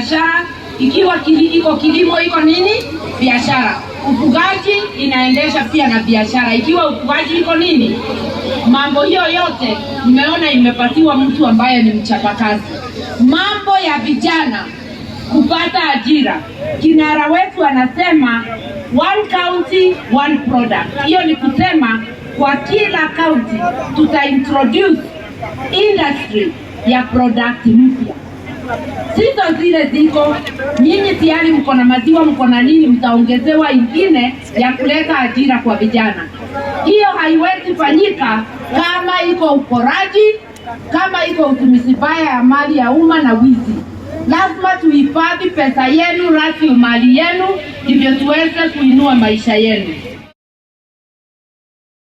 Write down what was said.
biashara, ikiwa iko kilimo iko nini biashara, ufugaji inaendesha pia na biashara, ikiwa ufugaji iko nini. Mambo hiyo yote mmeona imepatiwa mtu ambaye ni mchapakazi. Mambo ya vijana kupata ajira, kinara wetu anasema one county one product. Hiyo ni kusema kwa kila county tuta introduce industry ya product mpya, sizo zile ziko. Nyinyi tayari mko na maziwa, mko na nini, mtaongezewa ingine ya kuleta ajira kwa vijana. Hiyo haiwezi fanyika kama iko uporaji, kama iko utumizi baya ya mali ya umma na wizi. Lazima tuhifadhi pesa yenu, rasilimali yenu, ndivyo tuweze kuinua maisha yenu.